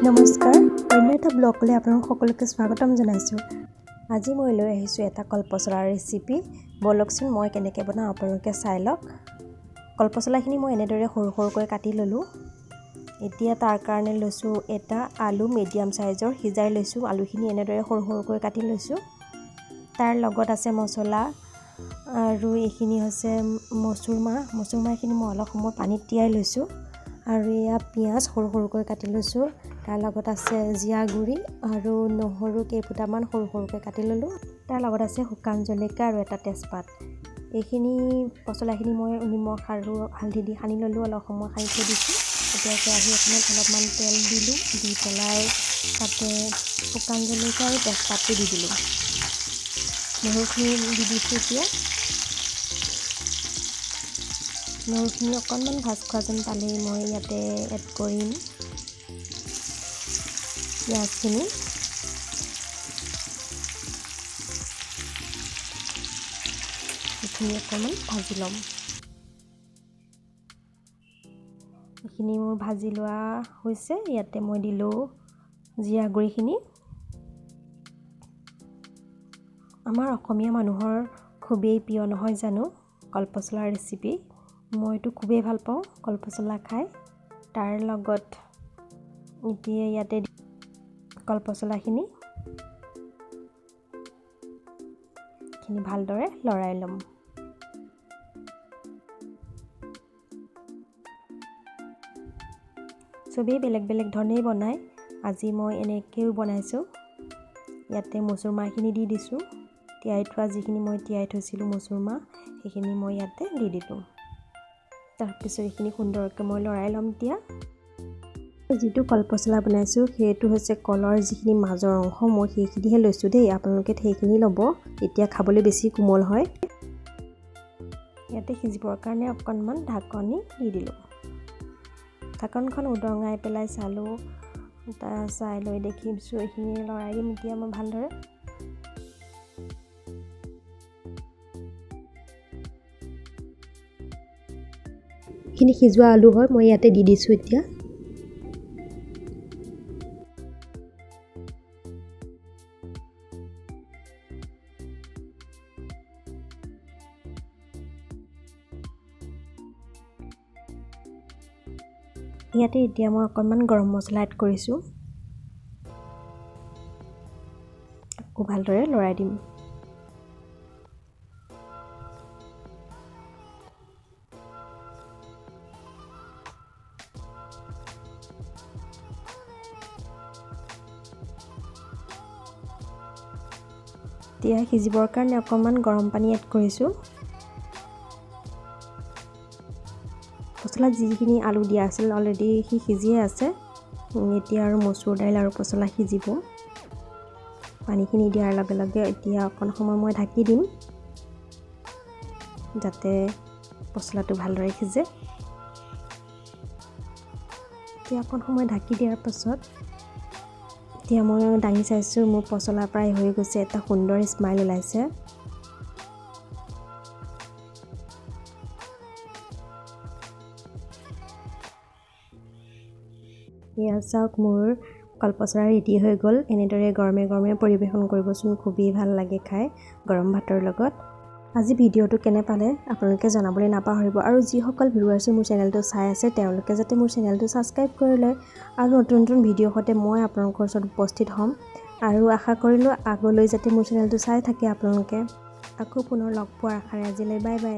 নমস্কাৰ, অন্য এটা ব্লগলৈ আপোনালোক সকলোকে স্বাগতম জনাইছোঁ। আজি মই লৈ আহিছোঁ এটা কলপচলাৰ ৰেচিপি। ব'লকচোন, মই কেনেকৈ বনাওঁ আপোনালোকে চাই লওক। কলপচলাখিনি মই এনেদৰে সৰু সৰুকৈ কাটি ল'লোঁ। এতিয়া তাৰ কাৰণে লৈছোঁ এটা আলু, মিডিয়াম চাইজৰ, সিজাই লৈছোঁ। আলুখিনি এনেদৰে সৰু সৰুকৈ কাটি লৈছোঁ। তাৰ লগত আছে মছলা আৰু এইখিনি হৈছে মচুৰ মাহ। মচুৰ মাহখিনি মই অলপ সময় পানীত তিয়াই লৈছোঁ। আৰু এয়া পিঁয়াজ সৰু সৰুকৈ কাটি লৈছোঁ। তাৰ লগত আছে জীৰা গুড়ি আৰু নহৰু কেইফুটামান সৰু সৰুকৈ কাটি ল'লোঁ। তাৰ লগত আছে শুকান জলকীয়া আৰু এটা তেজপাত। এইখিনি পচলাখিনি মই নিমখ আৰু হালধি দি সানি ল'লোঁ, অলপ সময় সানি থৈ দিছোঁ। এতিয়া কেৰাহী এখনত অলপমান তেল দিলোঁ, দি পেলাই তাতে শুকান জলকীয়া আৰু তেজপাতটো দি দিলোঁ। নহৰুখিনি দি দিছোঁ। এতিয়া নহৰুখিনি অকণমান ভাজ খোৱা যেন পালেই মই ইয়াতে এড কৰিম পিঁয়াজখিনি। এইখিনি অকণমান ভাজি ল'ম। এইখিনি মোৰ ভাজি লোৱা হৈছে। ইয়াতে মই দিলোঁ জীৰা গুড়িখিনি। আমাৰ অসমীয়া মানুহৰ খুবেই প্ৰিয় নহয় জানো কলপচলাৰ ৰেচিপি? মইতো খুবেই ভাল পাওঁ কলপচলা খাই। তাৰ লগত এতিয়া ইয়াতে কলপচলাখিনি খিনি ভালদৰে লৰাই ল'ম। চবেই বেলেগ বেলেগ ধৰণেই বনায়, আজি মই এনেকৈও বনাইছোঁ। ইয়াতে মচুৰ মাহখিনি দি দিছোঁ। তিয়াই থোৱা যিখিনি মই তিয়াই থৈছিলোঁ মচুৰ মাহ, সেইখিনি মই ইয়াতে দি দিলোঁ। তাৰপিছত এইখিনি সুন্দৰকৈ মই লৰাই ল'ম। এতিয়া যিটো কলপচলা বনাইছোঁ সেইটো হৈছে কলৰ যিখিনি মাজৰ অংশ, মই সেইখিনিহে লৈছোঁ দেই। আপোনালোকে সেইখিনি ল'ব, তেতিয়া খাবলৈ বেছি কোমল হয়। ইয়াতে সিজিবৰ কাৰণে অকণমান ঢাকনি দি দিলোঁ। ঢাকনখন উদঙাই পেলাই চালোঁ, চাই লৈ দেখিছোঁ এইখিনি লৰাই দিম এতিয়া মই ভালদৰে। এইখিনি সিজোৱা আলু হয়, মই ইয়াতে দি দিছোঁ এতিয়া। ইয়াতে এতিয়া মই অকণমান গৰম মছলা এড কৰিছোঁ। আকৌ ভালদৰে লৰাই দিম। এতিয়া সিজিবৰ কাৰণে অকণমান গৰম পানী এড কৰিছোঁ। পচলাত যিখিনি আলু দিয়া আছিল অলৰেডি সি সিজিয়ে আছে। এতিয়া আৰু মচুৰ দাইল আৰু পচলা সিজিব। পানীখিনি দিয়াৰ লগে লগে এতিয়া অকণ সময় মই ঢাকি দিম, যাতে পচলাটো ভালদৰে সিজে। এতিয়া অকণ সময় ঢাকি দিয়াৰ পাছত এতিয়া মই দাঙি চাইছোঁ, মোৰ পচলা প্ৰায় হৈ গৈছে। এটা সুন্দৰ স্মাইল ওলাইছে। এয়া চাওক, মোৰ কলপচলা ৰেডি হৈ গ'ল। এনেদৰে গৰমে গৰমে পৰিৱেশন কৰিবচোন, খুবেই ভাল লাগে খাই গৰম ভাতৰ লগত। আজি ভিডিঅ'টো কেনে পালে আপোনালোকে জনাবলৈ নাপাহৰিব। আৰু যিসকল ভিউৱাৰ্ছে মোৰ চেনেলটো চাই আছে, তেওঁলোকে যাতে মোৰ চেনেলটো ছাবস্ক্ৰাইব কৰি লয় আৰু নতুন নতুন ভিডিঅ'ৰ সৈতে মই আপোনালোকৰ ওচৰত উপস্থিত হ'ম। আৰু আশা কৰিলোঁ আগলৈ যাতে মোৰ চেনেলটো চাই থাকে আপোনালোকে। আকৌ পুনৰ লগ পোৱাৰ আশাৰে আজিলৈ বাই বাই।